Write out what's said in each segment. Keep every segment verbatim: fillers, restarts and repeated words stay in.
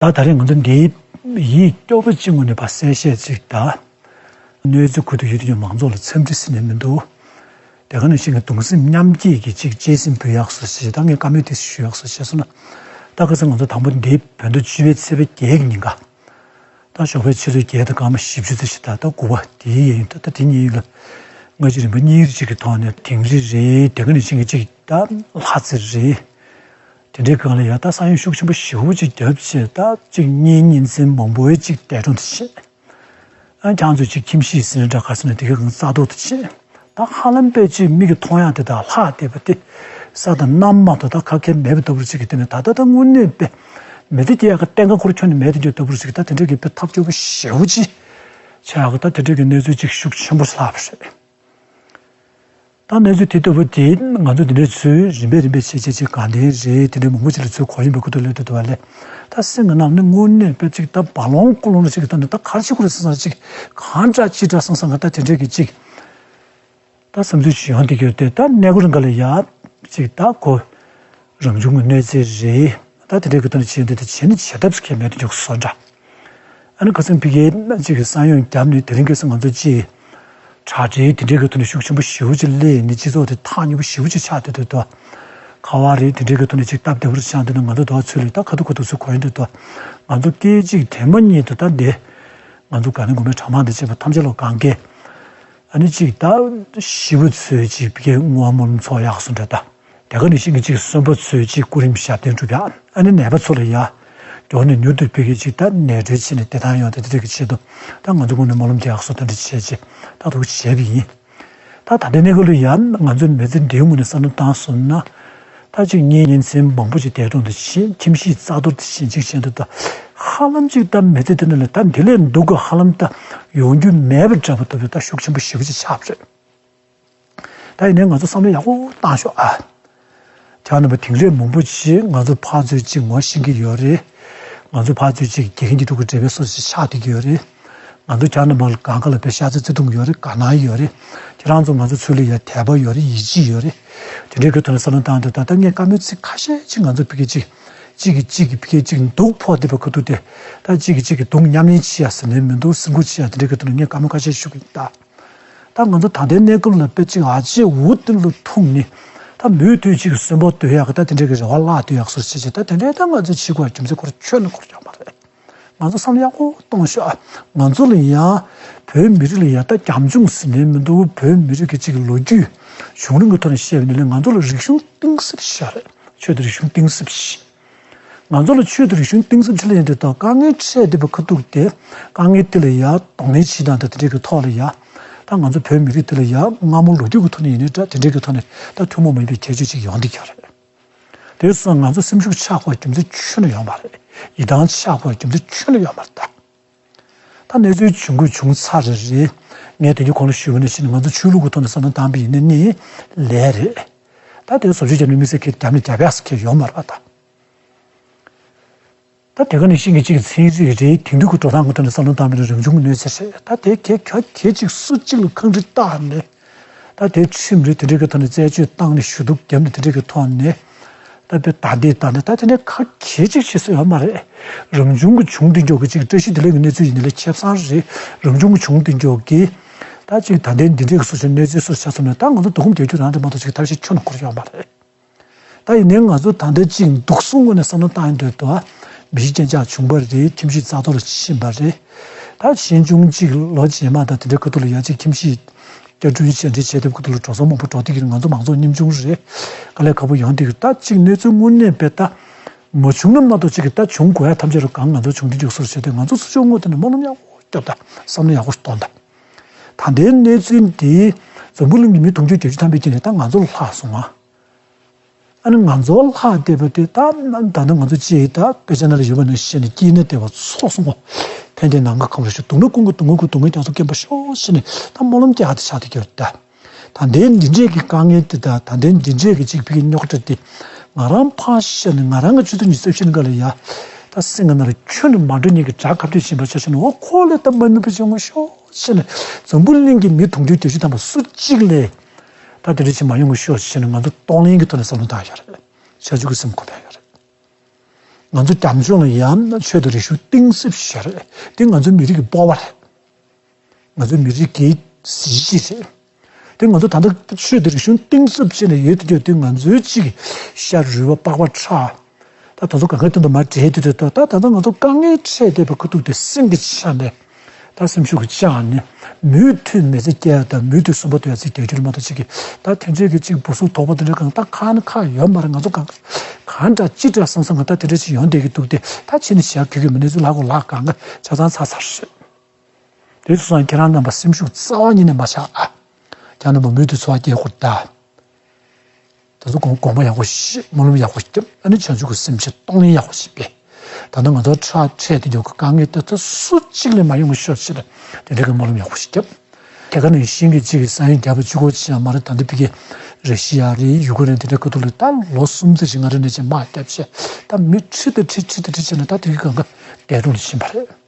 ད་ད་རེས་ང་ཚོ་འདིའི་ཡིད་སྐྱོ་པོ་གཅིག་ངོས་ནས་ཕར་གསལ་བཤད་ཅིག་དང་། གནོད་འཚེ་ཁུལ་དུ་ཡོད་དུས་ཀྱང་མང་ཚོགས་ལ་འཚམས་འདྲི་ཟེར་ནས་མི་འདུག་དེ་ག་ནང་བཞིན་གྱི་གདུང་སེམས་མཉམ་སྐྱེད་ཀྱི་ཅིག་གཅེས་སེམས་འབུལ་ཡག་སོ་ཞེས་ད་ངས་བཀའ་མོལ་དེ་ཞུ་ཡག་སོ་ཞེས་སོང་ན། ད་ཁ་སང་ང་ཚོ་དང་པོ་འདིའི་བོད་ཟླ་བཅུ་པའི་ཚེས་པ་བརྒྱད་ཀྱི་ཉིན་ཀ། ད་ཞོགས་པའི་ཆུ་ཚོད་བརྒྱད་དང་སྐར་མ་བཞི་བཅུ་ཙམ་ཞིག་ད་ལྟ་དགུ་པ་དེའི་ཡན་ད་ད་དེ་གཉིས་ལ་སྔ་ཕྱི་རིམ་པ་གཉིས་ཀྱི་ཅིག་གི་ཐོག་ནས་དིང་རི་རེད། དེ་ག་ནང་བཞིན་གྱི་ཅིག་ད་ལྷ་རྩེ་རེད། དེ་འདྲའི་སྒང་ལ་ཡ་ད་ས་ཡོམ་ཤུགས་ཆེན་པོ་ཞེ་པོ་ཅིག་བརྒྱབ་བྱས་ད་ཅིག་གཉེན་ཉེ་ཚན་མང་པོའི་ཅིག་འདས་གྲོངས་དེ་བྱས། ཨ་ཁྱང་ཚོས་ཅིག་ཁྱིམ་གཞིས་ཟིན་འདྲ་ག་ཟེར་ན་དེ་གའི་སྒང་རྩ་གཏོར་དེ་བྱས། ད་ཧ་ལམ་པའི་ཅིག་མིག་གིས་མཐོང་ཡག་དེ་དང་ལྷག་བསྡད་པ་དེ་ས་དང་གནམ་མ་གཏོགས་ད་ག་གེ་མེད་པ་ལྟ་བུར་ཅིག་གི་དེ་ནས་ད་ལྟ་ད་དངོས་གནས་པའི་མི་ཚེ་སྐྱེལ་ཡག་གི་གཏན་ཁ་ཁོ་རང་ཁྱོན་ནས་མེད་དེ་འགྱོ་ལྟ་བུར་ཅིག་ད་དེ་འདྲའི་གི་དཔེ་ཐབས་སྐྱོ་པོ་ཞེ་པོ་ཅིག་ཆགས་ཡག་གི་ད་དེ་འདྲའི་གི་གནས་ཚུལ་ཅིག་ཤུགས་ཆེན་པོ་ལྷག་པ་རེད། ད་གནས་ཚུལ་དེ་ལྟ་བུ་དེ་ང་ཚོ་འདི་འདྲའི་ཚུལ་རིམ་པས་རིམ་པས་བྱས་བྱས་ཅིག་དགའ་ལྡན་རེད། དེ་འདྲའི་མང་པོ་ཅིག་ལ་ཚུལ་གོ་ཡིན་པའི་ཁུ་ཐུག་ལས་དུ་དུ་བ་ལས། ད་སེམས་ཀྱི་ནང་ནས་དངོས་གནས་དཔེ་ཅིག་ད་བ་ལོང་ཀུ་ལོང་ལ་ཅིག་ད་ནི་ད་གར་ཅིག་ཁུ་རེ་སང་སང་ཅིག་གང་འདྲ་ཅི་འདྲ་སང་སང་ག་ད་དེ་འདྲའི་གི་ཅིག་ད་བསམ་ཚུལ་ཞིག་ཡོང་དེ་གྱུར་ཏེ་ད་གནས་སྐོར་འགའ་ལ་ཡ་ཅིག་ད་གོ་རང་བྱུང་གི་གནོད་འཚེ་རེད། ད་དེ་འདྲའི་གི་ཐོག་ནས་བྱས་འདི་ད་བྱས་ནི་བྱེད་ཐབས་སུ་ཁེལ་མེད་དུ་འཇུག་བཟོ་འདྲ། ཨ་ནི་ཁ་སང་ཕ་གིའི་གཅིག་གི་ས་ཡོམ་བརྒྱབ་ནས་དེ་རིང་ཁ་སང་ང་ཚོ་ཅིག་དྲ་སྦྲེལ་དེ་འདྲའི་གི་ཐོག་ནས་ཤུགས་ཆེན་པོ་ཞེ་པོ་ཅིག་སླེབས་ནས་སྤྱི་ཚོགས་དེ་ཐག་ཉེ་པོ་ཞེ་པོ་ཅིག་ཆགས་བསྡད་འདུག་དོ། ཁ་པར་རེད་དེ་འདྲའི་གི་ཐོག་ནས་ཅིག་སྟབས་བདེ་པོ་ཆགས་འདུག་ན་ང་ཚོ་དོ་ཚོད་ལས་ད་ཁ་ཐུག་ཁ་ཐུག་ཚོད་གོ་ཡིན་འདུག་དོ། ང་ཚོ་སྐད་ཅིག་དེ་མ་ཉིད་དུ་ད་འདི་ང་ཚོ་ག་ནས་དགོས་མེད་གྲྭ་མང་དང་བཅས་པ་ཐམས་ཅད་ལ་གང་གས་ཨ་ནི་ཅིག་ད་ཞི་བ་ཚོས་ཅིག་ཕ་གིའི་བསྔོ་བ་སྨོན་ལམ་ཚོགས་ཡག་སོང་འདྲ་ད། དེ་ག་ནང་བཞིན་གྱི་ཅིག་གསོན་པོ་ཚོས་ཅིག་སྐུ་རིམ་ཞབས་བརྟན་སྒྲུབ་ཡ། ཨ་ནི་ནད་པ་ཚོ་ལ་ཡ། མགྱོགས་ནས་མྱུར་དུ་ཕ་གིའི་ཅིག་ད་ནད་གྲོལ་བྱས་ནས་བདེ་ཐང་ཡོང་དེ་དེ་འདྲ་གི་ཆེད་དུ། ད་ང་ཚོ་ངོས་ནས་སྨོན་ལམ་རྒྱག་སོ་དེ་འདྲ་བྱས་ཅིག་ད་དུ་བྱས་པ་ཡིན། ད་ད་ལྟའི་གནས་སྐབས་ལ་ཡ་ང་ཚོའི་མི་ཚེ་འདིའི་ངོས་ནས་བསམ་བློ་བཏང་སོང་ན། ད་ཅིག་གཉེན་ཉེ་ཚན་མང་པོ་ཅིག་འདས་གྲོངས་དེ་བྱས་ཁྱིམ་གཞིས་རྩ་གཏོར་དེ་བྱས་ཅིག་བྱས་འདུག་ད། ཧ་ལམ་ཅིག་ད་མི་ཚེ་འདི་ནང་ལ་ད་འདི་ལས་སྡུག་ག་ཧ་ལམ་ད་ཡོང་རྒྱུ་མེད་པ་འདྲ་པོ་ལྟ་བུ་ད་ཤུགས་ཆེན་པོ་ཞེ་པོ་ཅིག་ཆགས་པ་རེད། ད་ཡིན་ནའི་ང་ཚོ་བསམ་བློ་ཡག་པོ་བཏང་ཤོག་ཨ། ཁྱེད་རྣམ་པ་དེང་རབས་མང་པོ་ཅིག་ང་ཚོ་ཕར་ཚུར་ཅིག་ངོ་ཤེས་ཀྱི་ཡོད་རེད། ང་ཚོ་ཕར་ཚུར་ཅིག་དགེ་རྒན་གྱི་ཐུགས་ཁུར་འབྲེལ་བའི་སོ་ཞིག་ཆགས་བསྡད་ཀྱི་ཡོད་རེད། ང་ཚོ་ཁྱེད་རྣམ་པ་ལ་གང་ག་ལ་དཔེ་ཤ་ཚ་བརྩེ་དུང་ཡོད་རེད། དགའ་སྣང་ཡོད་རེད། ཁྱེད་རང་ཚོ་ང་ཚོ་ཚུར་ལ་ཡ་དད་པ་ཡོད་རེད། ཡིད་ཆེས་ཡོད་རེད། དེ་འདྲའི་གི་ཐོག་ནས་བསམ་བློ་བཏང་དུས་ད་ལྟ་ངས་བཀའ་མོལ་ཚིག་ཁ་ཤས་ཅིག་ང་ཚོ་ཕ་གི་ཅིག་གཅིག་གིས་གཅིག་གིས་ཕ་གི་ཅིག་སྡུག་ཕོག་བསྡད་པ་ཁ་ཐུག་དེ། ད་གཅིག་གིས་གཅིག་གི་སྡུག་མཉམ་ལེན་བྱེད་ཡ་ཟེར་ནས་མི་འདུག་སེམས་ཁུར་བྱེད་ཡ་དེ་འདྲའི་གི་ཐོག་ནས་ངས་བཀའ་མོལ་ཁ་ཤས་ཞུ་གི་ཡིན་ད། ད་ང་ཚོ་ད་ལྟའི་གནས་སྐབས་ལ་དཔེ་ཅིག་ཨ་ཅེ་འུ་དེ་ལ་ཐུག་ནས་ད་མུ་མཐུད་ཅིག་གསོན་པོ་སྡོད་ཡག་གི་ད་དེ་འདྲའི་གི་རེ་བ་བརླག་སྡོད་ཡག་སོ་ཞེས་བྱས་ད་དེ་འདྲའི་ད་ང་ཚོ་བྱེད་དགོས་རྒྱུ་མཚན་ཁོ་རང་ཁྱོན་ནས་ཁོ་རང་ཡོད་མ་རེད། ང་ཚོ་བསམ་བློ་ཡག་པོ་གཏོང་ཤོག་ཨ། ང་ཚོ་ལ་ཡང་བོད་མི་རིགས་ལ་ཡང་ད་རྒྱབ་ལྗོངས་ཟེར་ནས་མི་འདུག་བོད་མི་རིགས་ཀྱི་ཅིག་ལོ་རྒྱུས་བྱུང་རིམ་གྱི་ཐོག་ནས་བཤད་པ་ཡིན་ན་ང་ཚོ་ལ་རིག་གཞུང་གཏིང་ཟབ་ཞིག་རེད། ཆོས་དང་རིག་གཞུང་གཏིང་ཟབ་ཞིག་ང་ཚོ་ལ་ཆོས་དང་རིག་གཞུང་གཏིང་ཟབ་ཆེ་ལ་ཡིན་དུས་ད་དཀའ་ངལ་འཕྲད་བསྡད་པ་ཁ་ཐུག་དེ་དཀའ་ངལ་དེ་ལ་ཡ་གདོང་ལེན་བྱེད་སྟངས་དང་དེ་འདྲའི་གི་ཐོག་ལ་ཡ། ད་ང་ཚོ་བོད་མི་རིགས་དེ་ལ་ཡ་སྔ་མོ་ལོ་རྒྱུས་ཀྱི་ཐོག་ནས་ཡིན་ནའི་འདྲ་དེ་འདྲའི་གི་ཐོག་ནས་ད་ཐུན་མོང་མ་ཡིན་པའི་ཁྱད་ཆོས་ཅིག་ཡོང་བསྡད་ཀྱི་ཡོད་རེད། དེ་སོང་ང་ཚོ་སེམས་ཤུགས་ཆག་དགོས་རྒྱུ་མཚན་ཁྱོན་ནས་ཡོད་མ་རེད། ཡིད་ཐང་ཆག་དགོས་རྒྱུ་མཚན་ཁྱོན་ནས་ཡོད་མ་རེད་ད། ད་གནས་ཚུལ་བྱུང་དགོས་བྱུང་ཚར་རེད་རེད། ངས་དེ་གི་གོང་ལ་ཞུས་པ་ནང་བཞིན་ང་ཚོ་ཆོས་ལུགས་ཀྱི་ཐོག་ནས་བསམ་བློ་བཏང་པ་ཡིན་ན་ནི་ལས་རེད། ད་དེ་བཟོ་བཅོས་བརྒྱབ་ནས་དམིགས་བསལ་གྱི་རྒྱབ་ནས་རྒྱབ་ཡག་ཟེར་མཁན་ཡོད་མ་རེད་པ་ད། ད་དེ་ག་ནང་བཞིན་གྱི་གཅིག་ཚན་རིག་རེད། དེང་དུས་ཀྱི་འགྲོ་སྟངས་ཀྱི་ཐོག་ནས་བསམ་བློ་བཏང་པ་ཡིན་ན་རང་བྱུང་གི་གནོད་འཚེ་རེད། ད་དེ་གལ་གལ་གལ་ཅིག་སུ་གཅིག་ལ་ཁག་དཀྲི་བཏགས་ནས། ད་དེ་ཁྲིམས་རེད་དེ་འདྲའི་གི་ཐོག་ནས་རྩད་གཅོད་བཏང་ནས་ཞུ་གཏུག་བརྒྱབ་ནས་དེ་འདྲའི་གི་ཐོག་ནས་ད་དཔེ་ད་འདི་ད་འདི་ད་དེ་ནས་ཁ་གྱེས་ཅིག་བྱེད་སྲོལ་ཡོད་མ་རེད། རང་བྱུང་གི་བྱུང་དེ་མགྱོགས་ཀྱི་ཅིག་བཀྲ་ཤིས་བདེ་ལེགས་ཀྱི་གནས་ཚུལ་ཡིན་ནའི་ལས་ཁེ་བཟང་རེད། རང་བྱུང་གི་བྱུང་དེ་མགྱོགས་ཀྱི་ད་ཅིག་ད་ལྟའི་འདི་འདྲའི་གི་སོ་སོའི་གནས་ཚུལ་སོ་ཆ་ཚང་ནས་ད་ང་ཚོ་སྡུག་སྐོམ་རྒྱག་རྒྱུ་རང་རེད་མ་གཏོགས་ཅིག་ཐབས་ཤེས་ཁྱོན་ནས་འཁོར་ཡོད་མ་རེད། ད་ཡིན་ནའི་ང་ཚོ་ད་ལྟ་ཅིག་འདུག་སེ་དངོས་གནས་བསམ་བློ་བཏང་ཡོང་དུས་ད་མི་གཞི་རྐྱང་རྐྱང་བྱུང་བ་རེད། ཁྱིམ་གཞིས་རྩ་གཏོར་ཕྱིན་པ་རེད། ད་གཞན་བྱུང་གཅིག་ལོ་རྗེས་མ་དང་དེ་འདྲའི་ཁ་ཐུག་ལ་ཡ་གཅིག་ཁྱིམ་གཞིས་བསྐྱར་སྐྲུན་བྱས་འདྲ་བྱས་དེ་ཁ་ཐུག་ལ་འགྲོ་སོང་མང་པོ་འགྲོ་བསྡད་ཀྱི་རེད། ང་ཚོ་མང་ཚོགས་ཉམ་ཆུང་རེད། དཀའ་ལས་ཁག་པོ་ཡོང་བསྡད་ཀྱི་རེད། ད་གཅིག་གནས་ཚུལ་དངོས་གནས་དཔེ་ད་མ་བྱུང་ན་མ་གཏོགས་གཅིག་གི་ད་བྱུང་དགོས་ཡ་ཐམས་ཅད་རུ་གང་ང་ཚོ་བྱུང་དུས་འཇུག་སོར་བྱས་ཏེ་ང་ཚོ་སུ་ཕྱོགས་ངོས་དེ་ནས་སྨོན་ལམ་ཡག་པོ་སྐྱོབ་ད་བསམ་བློ་ཡག་པོ་གཏོང་ད། ད་ལྟའི་གནས་ཚུལ་འདི་འཛམ་བུ་གླིང་གི་མི་དུང་ཕྱུར་བརྒྱད་ཅུ་ཐམ་པའི་རྐྱེན་གྱིས་ད་ང་ཚོ་ལ་ལྷག་སོང་ང་། ཨ་ནི་ང་ཚོ་ལ་ལྷག་བསྡད་པ་དེ་ད་ད་ནི་ང་ཚོ་ཅིག་ད་དཔེ་ཆ་ནང་ལ་ཡོད་པ་ནང་བཞིན་ནས་སྐྱིད་ན་བདེ་བ་ཚོགས་སོང་ངོ་། ཕན་བདེ་ནམ་མཁའ་གང་བར་ཤོག་སྡུག་ན་ཀུན་གྱི་སྡུག་བསྔལ་ཀུན་སྡུག་བསྔལ་རྒྱ་མཚོ་སྐེམ་པར་ཤོག་ཟེར་ནས་ད་སྨོན་ལམ་རྒྱག་ཡག་དེ་ཆགས་བསྡད་ཀྱི་ཡོད་ད། ད་ལྟའི་འདི་འདྲས་ཀྱི་དཀའ་ངལ་དེ་དང་ད་ལྟའི་འདི་འདྲས་ཀྱི་ཅིག་ཕ་གི་རྙོག་དྲ་དེ་ང་རང་ཕར་བཞག་ནས་ང་རང་གི་ཆུ་ཚོད་ཉི་ཤུ་རྩ་བཞི་ནང་ལ་ཡ་ད་སེམས་ཀྱི་ནང་ལ་ཁྱོན་ནས་མ་འགྲོ་མཁན་གྱི་དགྲ་ཁ་གཏད་བྱེད་པ་ཆ་བཞག་ནས་འོ་ཁོ་ལས་ད་མ་ནུས་པ་བྱུང་ངོ་ཤོག་ཟེར་ནས་འཛམ་བུ་གླིང་གི་མི་དུང་ཕྱུར་བརྒྱད་ཅུ་ཐམ་པ་སུ་གཅིག་ལས་ད་དེ་འདྲ་བྱེད་མ་ཡོང་ངོ་ཤོག་ཟེར་ནས་ང་ཚོ་གཏོང་ལེན་གྱི་ཐོག་ནས་བསམ་བློ་བཏང་ཡོད་རེད། བྱང་ཆུབ་ཀྱི་སེམས་ཁོ་ཕན་ཡོད་རེད། ང་ཚོ་རྒྱབ་ལྗོངས་ལ་ཡང་ཆོས་དང་རིག་གཞུང་གཏིང་ཟབ་ཞིག་ཡོད་རེད། དེ་ང་ཚོའི་མི་རིགས་ཀྱི་སྤོབས་པ་རེད། ང་ཚོའི་མི་རིགས་ཀྱི་གཟི་བརྗིད་རེད། དེ་ང་ཚོ་ད་ལྟ་ཆོས་དང་རིག་གཞུང་གཏིང་ཟབ་བྱས་ནས་ཡོད་དུ་ཡོད་དུས། ང་ཚོའི་གཅིག་ཤ་རུས་པ་པགས་པ་ཁྲག་ད་ད་ཚོ་གང་གའི་སྟེང་དུ་མར་འདྲེས་དུས་དུས་ད་ད་ད་ང་ཚོ་དཀའ་ངལ་འཕྲད་བསྡད་པའི་ཁ་ཐུག་དེ་སེམས་ཀྱི་ཆ་ནས། ད་སེམས་ཤུགས་ཀྱི་ལྕགས་ནི། མུ་མཐུད་མི་ཚེ་སྐྱེལ་ཡ་དང་མུ་མཐུད་སུན་པོ་སྡོད་ཡ་ཚིག་དེ་རྒྱུ་མ་གཏོགས་ཅིག་གིས་ད་དེ་འདྲས་ཀྱི་ཅིག་སྦུག་སུབ་དོག་པོ་དེ་འདྲས་གང་ད་ཁ་ནི་ཁ་ཡོད་མ་རེད། ང་ཚོ་གང་གང་འདྲ་ཅི་འདྲ་བསམ་བསམ་གང་ད་དེ་འདྲས་ཅིག་ཡོང་བསྡད་ཀྱི་འདུག་སྟེ། ད་ཕྱི་ནས་བྱ་གི་གི་མི་གནས་ཚུལ་ལྷག་གོ་ལྷག་གང་ག་ཆ་ཚང་ཚར་ཚར་རེད། དེ་སོང་ཙང་ཁྱེད་རང་རྣམ་པ་སེམས་ཤུགས་རྩ་བ་ཉིད་ནས་མ་ཆག་ཨ། ཁྱེད་རྣམ་པ་མུ་མཐུད་འཚོ་བ་སྐྱེལ་དགོས་ད། ད་ཚོ་དགོངས་དགོངས་པ་ཡག་པོ་བཞེས། སྨོན་ལམ་ཡག་པོ་བརྒྱབ། ཨ་ནི་བྱང་ཆུབ་ཀྱི་སེམས་བསྐྱེད། གཏོང་ལེན་ཡག་པོ་བྱེད་པས། ད་ནི་ང་ཚོ་ཁྲག་འཕྲད་དེ་འཇོག་གི་དཀའ་ངལ་དེ་ཚོ་སུ་གཅིག་ལ་མ་ཡོང་བ་ཤོག་ཅེས་དང་དེ་འདྲ་གི་སྨོན་ལམ་ཡག་པོ་ཞིག་བརྒྱབ། དེ་ག་ནང་བཞིན་གྱི་གཅིག་གི་ས་ཡོམ་བརྒྱབ་པ་གཅིག་པོ་ཅིག་ཡང་མ་རེད། ད་འདི་ཕ་གི་རེ་ཤི་ཡ་རེད། ཡུ་ཀེ་རེན་དེ་འདྲ་ཁ་ཐུག་ལ་ད་ལོ་གསུམ་ཙམ་ཞིག་སྔ་རེ་ནས་ཅིག་དམག་བརྒྱབ་བྱས། ད་མི་ཁྲི་དང་ཁྲི་ཁྲི་དང་ཁྲི་བྱས་ནས་ད་དེ་གི་གང་ག་འདས་གྲོངས་ལ་ཕྱིན་པ་རེད།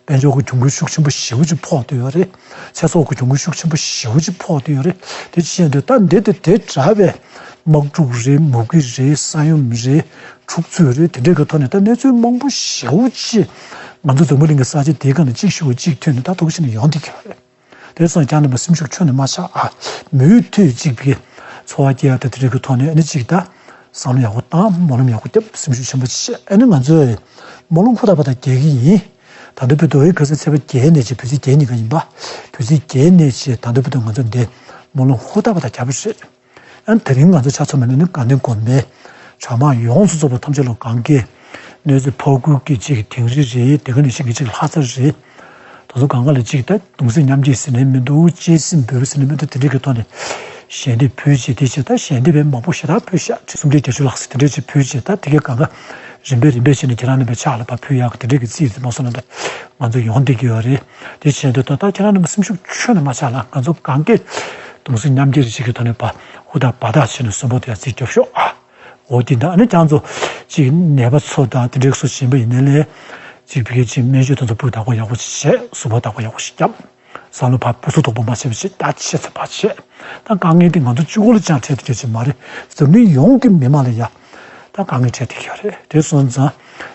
དཔལ་འབྱོར་གྱི་གྱོང་གུན་ཤུགས་ཆེན་པོ་ཞེ་པོ་ཅིག་ཕོག་བསྡད་ཡོད་རེད། ཚེ་སྲོག་གི་གྱོང་གུན་ཤུགས་ཆེན་པོ་ཞེ་པོ་ཅིག་ཕོག་བསྡད་ཡོད་རེད། དེ་བྱས་དུས་ད་འདི་དང་དེ་འདྲ་བའི་དམག་འཁྲུག་རེད། མུ་གེ་རེད། ས་ཡོམ་རེད། འཁྲུག་རྩོད་རེད། དེ་འདྲའི་གི་ཐོག་ནས་ད་གནས་ཚུལ་མང་པོ་ཞེ་པོ་ཅིག་ང་ཚོ་འཛམ་བུ་གླིང་གི་ས་ཆ་དེའི་སྒང་ནས་གཅིག་ཤི་བ་གཅིག་ཐོན་ནས་ད་དུང་ཕྱིན་ནས་ཡོང་བསྡད་ཀྱི་ཡོད་རེད། དེ་སོང་ཀྱང་རྣམ་པ་སེམས་ཤུགས་ཁྱོན་ནས་མ་ཆག་ཨ། མུ་མཐུད་ཅིག་གི་འཚོ་བ་སྐྱེལ་ཡག་དང་དེ་འདྲའི་གི་ཐོག་ནས་ཨ་ནི་ཅིག་ད་བསམ་བློ་ཡག་པོ་བཏང་། སྨོན་ལམ་ཡག་པོ་བརྒྱབ། སེམས་ཤུགས་ཆེན་པོ་བྱས། ཨ་ནི་ང་ཚོས་སྨོན་ལམ་ཧུར་ཐག་པ་ཐག་རྒྱག་གི་ཡིན། ད་ལྟ་བར་དུ་འོས་ག་ས་ཚེས་པ་བརྒྱད་ནས་ཅིག་བོད་ཚེས་བརྒྱད་ཉིན་ཀ་ཡིན་པ། བོད་ཚེས་བརྒྱད་ནས་ཅིག་ད་ལྟ་བར་དུ་ང་ཚོ་འདི་སྨོན་ལམ་ཧུར་ཐག་པ་ཐག་རྒྱབ་པ་རེད། ཨ་ནི་དེ་རིང་ང་ཚོ་ཆ་མཚོན་པ་ནི་དགའ་ལྡན་དགོན་པའི་གྲྭ་མང་ཡོངས་སུ་རྫོགས་པ་ཐམས་ཅད་ལ་གང་གའི་གནས་ཚུལ་ཕར་རྒོལ་གྱི་གཅིག་གི་དིང་རི་རེད། དེ་ག་ནང་བཞིན་གྱི་གཅིག་ལྷ་ས་རེད། དེ་ཚོ་གང་ག་ལ་གཅིག་ད་གདུང་སེམས་མཉམ་སྐྱེད་ཟེར་ནས་མི་འདུག་གཅེས་སེམས་འབུལ་ཟེར་ནས་མི་འདུག་དེ་འདྲའི་གི་ཐོག་ནས་ཞལ་འདེབས་ཕུལ་བྱས། དེ་བྱས་ད་ཞལ་འདེབས་པས་མང་པོ་ཞེ་དྲག་ཕུལ་ཤག་ཁྲི་སུམ་སྟོང་བརྒྱད་ཅུ་ལྷག་ཙམ་དེ་འདྲས་ཅིག་ཕུལ་བྱས། ད་དེ་གའི་གང་ག་རིམ་པས་རིམ་པས་བྱས་ནས་ཁྱེད་རང་རྣམ་པའི་ཕྱག་ལ་ཕར་ཕུལ་ཡག་གི་དེ་འདྲའི་གི་རྩིས་དེ་མ་སོང་ན་ད་ང་ཚོ་ཡོང་བསྡད་ཀྱི་ཡོད་རེད། དེ་བྱས་དུས་ད་ད་ཁྱེད་རང་རྣམ་པ་སེམས་ཤུགས་ཁྱོན་ནས་མ་ཆག་ལ། ང་ཚོ་གང་གས་གདུང་སེམས་མཉམ་སྐྱེད་རེ་བྱེད་ཀྱི་ཐོག་ནས་ཕར་ཧུར་ཐག་འབད་ཐག་བྱས་ནས་གསོན་པོ་དེ་ཡང་རྩིས་རྒྱོབ་ཤོག་ཨ། འོ་དེ་འདྲ། ཨ་ནི་ཁྱེད་ཚོ་ཅིག་ནད་པ་ཚོ་དང་དེ་འདྲའི་ཚོ་གཞན་པ་ཡིན་ནའི་ལས་ཅིག་ཕ་གིའི་ཅིག་སྨན་བཅོས་དེ་ཚོ་སྤུས་དག་པོ་ཡག་པོ་ཅིག་བྱས། གཟུགས་པོ་བདག་པོ་ཡག་པོ་ཞིག་བརྒྱབ། བསམ་བློ་ཕར་སྦུག་སུབ་དོག་པོ་མ་བྱས་པ་ཞིག་ད་བྱས་ཚེ་ཕར་བྱས། ད་དཀའ་ངལ་དེ་ང་ཚོ་གཅིག་པོ་ལ་ཅང་འཕྲད་དེ་འདྲ་ཅིག་མ་རེད། འཛམ་གླིང་ཡོངས་ཀྱི་མི་མང་ལ་ཡ་ད་དཀའ་ངལ་འཕྲད་དེ་ཡོད་རེད། དེ་སོང་ཙང་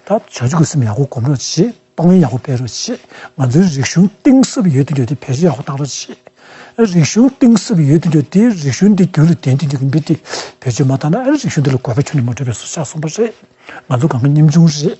ད་བྱང་ཆུབ་ཀྱི་སེམས་ཡག་པོ་སྒོམ་རོགས་བྱེད། གཏོང་ལེན་ཡག་པོ་སྤེལ་རོགས་བྱེད། ང་ཚོའི་རིག་གཞུང་གཏིང་ཟབ་ཡོད་དུ་ཡོད་དེ་བེད་སྤྱོད་ཡག་པོ་བཏང་རོགས་བྱེད། རིག་གཞུང་གཏིང་ཟབ་ཡོད་དུ་ཡོད་དེ་རིག་གཞུང་འདི་རྒྱུད་ལ་ལྡན་དུ་ཡོད་མཁན་འདི་བེད་སྤྱོད་མ་བཏང་ན་ཨ་རིག་གཞུང་འདི་ལ་དགོས་པ་ཁྱོན་ནས་མ་གྲུབ་པའི་བཟོ་ཆགས་སོང་པ་རེད། ང་ཚོ་གང་ག་ཉམ་ཆུང་རེད།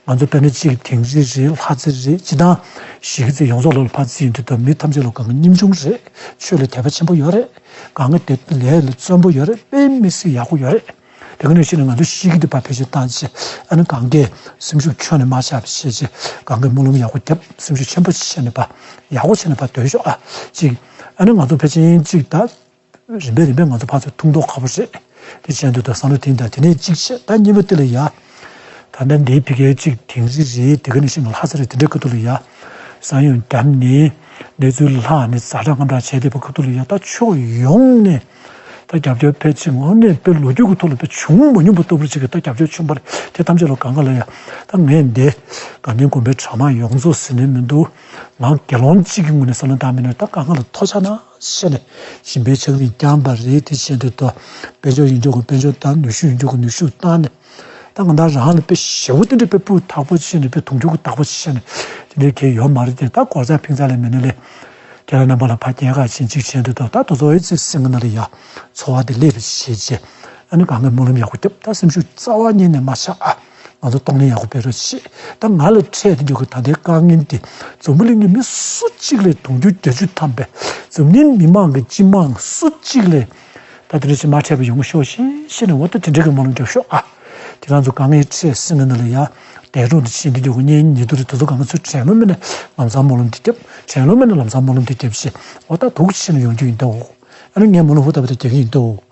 ང་ཚོ་དཔེར་ན་གཅིག་དིང་རི་རེད། ལྷ་རྩེ་རེད། སྤྱིར་བཏང་གཞིས་ཀ་རྩེ་ཡོངས་རྫོགས་ལ་ཕར་རྩིས་ཡོང་དུས་ད་མི་ཐམས་ཅད་ལ་གང་ག་ཉམ་ཆུང་རེད། ཆོས་ལ་དད་པ་ཆེན་པོ་ཡོད་རེད། གང་ག་དེ་ལས་ལ་བརྩོན་པོ་ཡོད་རེད། དཔེ་མི་སྲིད་ཡག་པོ་ཡོད་རེད། དེ་ག་ནང་བཞིན་ང་ཚོ་གཤིས་ཀ་འདི་ཕར་བེད་སྤྱོད་བཏང་བྱས། ཨ་ནི་གང་གས་སེམས་ཤུགས་ཁྱོན་ནས་མ་ཆག་པ་བྱས་བྱས། གང་གས་སྨོན་ལམ་ཡག་པོ་བརྒྱབ། སེམས་ཤུགས་ཆེན་པོ་བྱས་ནས་ཕར་ཡག་པོ་བྱས་ནས་ཕར་སྡོད་ཤོག་ཨ། གཅིག་ཨ་ནི་ང་ཚོ་ཕལ་ཆེར་གཅིག་ད་རིམ་པས་རིམ་པས་ང་ཚོ་ཕར་ཚུར་ཐུག་མདོག་ཁ་པོ་རེད། དེ་བྱས་དུས་ད་བསམ་བློ་དེ་འདྲ། དེ་ནས་གཅིག་བྱས། ད་གཉིས་པ་དེ་ལ་ཡ། ད་ལྟ་འདིའི་ཕ་གིའི་གཅིག་དིང་རི་རེད། དེ་ག་ནང་བཞིན་ལྷ་ས་རེད། དེ་འདྲའི་ཁ་ཐུག་ལ་ཡ། ས་ཡོམ་བརྒྱབ་ནས་གནས་ཚུལ་ལྷག་ནས་ཛ་དྲག་སྔ་དྲག་བྱས་བསྡད་པའི་ཁ་ཐུག་ལ་ཡ། ད་ཕྱོགས་ཡོངས་ནས་ད་རྒྱབ་སྐྱོར་ཕལ་ཆེར་དངོས་གནས་དཔེ་ལོ་རྒྱུས་ཀྱི་ཐོག་ལ་དཔེ་བྱུང་མ་མྱོང་པ་ལྟ་བུ་ཅིག་གི་ད་རྒྱབ་སྐྱོར་བྱུང་བ་རེད། དེ་ཐམས་ཅད་ལ་གང་ག་ལ་ཡ། ད་ངས་འདི་དགའ་ལྡན་དགོན་པའི་གྲྭ་མང་ཡོངས་རྫོགས་ཟེར་ནས་མི་འདུག་ང་དགེ་སློང་གཅིག་གི་ངོས་ནས་བསམ་བློ་བཏང་མིན་ན། ད་གང་ག་ལ་ཐུགས་རྗེ་གནང་ཞེས་ནས་སྦྱིན་པའི་ཕྱག་རིས་བརྐྱངས་པ་རེད། དེ་བྱས་དུས་ད་དཔལ་འབྱོར་ཡིན་འཇོག་གི་དཔལ་འབྱོར་བཏང་། ནུས་ཤུགས་ཡིན་འཇོག་གི་ནུས་ཤུགས་བཏང་ནས། ད་ང་རང་རང་ལ་དཔེ་ཞེ་པོ་དེ་འདྲ་དཔེ་སྤུས་དག་པོ་བྱས་ནས་དཔེ་དུང་ཕྱུར་གྱི་བདག་པོ་བྱས་ནས་དེ་འདྲའི་གལ་ཡོད་མ་རེད་དེ། ད་གོར་ཚ་ཕིང་ཚ་ལས་མེད་ན་ལས། ཁྱེད་རང་རྣམ་པ་ལ་ཕར་སྐྱེལ་ཁ་ཕྱིན་གཅིག་བྱས་དུས་ད་ད་དུ་ཚོ་ཨེ་ཙི་སེང་གེ་ནང་ལ་ཡ་འཚོ་བ་དེ་སླེབས་པ་བྱས་རྗེས། ཨ་ནི་གང་ག་སྨོན་ལམ་ཡག་པོ་བརྒྱབ། ད་སེམས་ཤུགས་རྩ་བ་ཉིད་ནས་མ་ཆག་ཨ། ང་ཚོ་གཏོང་ལེན་ཡག་པོ་སྤེལ་རོགས་བྱེད། ད་ང་ལ་འཕྲད་དེ་འཇོག་གི་ད་ལྟའི་དཀའ་ངལ་འདི་འཛམ་བུ་གླིང་གི་མི་སུ་གཅིག་ལས་དུང་ཕྱུར་བརྒྱད་ཅུ་ཐམ་པའི་འཛམ་གླིང་མི་མང་གི་སྤྱི་མང་སུ་གཅིག་ལས། ད་དེ་འདྲ་ཞིག་མ་འཕྲད་པ་ཡོང་གི་ཤོག་ཤེས་ཤེས་ནས། འོ་ད་དེ་འདྲ་གི་སྨོན་ལམ་རྒྱབ་ཤོག་ཨ། དེ་རང་ཚོ་དཀའ་ངལ་འཕྲད་སེང་གེ་ནང་ལ་ཡ། འདས་གྲོངས་དེ་ཕྱིན་དེ་འཇོག་གི་གཉེན་ཉེ་དུ་རེད། དེ་ཚོ་གང་ག་ཚོས་དྲན་ལོ་མེད་ན་ལམ་སང་སྨོན་ལམ་དེ་རྒྱབ། དྲན་ལོ་མེད་ན་ལམ་སང་སྨོན་ལམ་དེ་རྒྱབ་ཞེས། འོ་ད་དུག་ཕྱིན་ནས་ཡོང་རྒྱུ་ཡིན་ད་འོ། ཨ་ནི་ངས་སྨོན་ལམ་ཧུར་ཐག་པ་དེ་རྒྱག་གི་ཡིན་ད་འོ།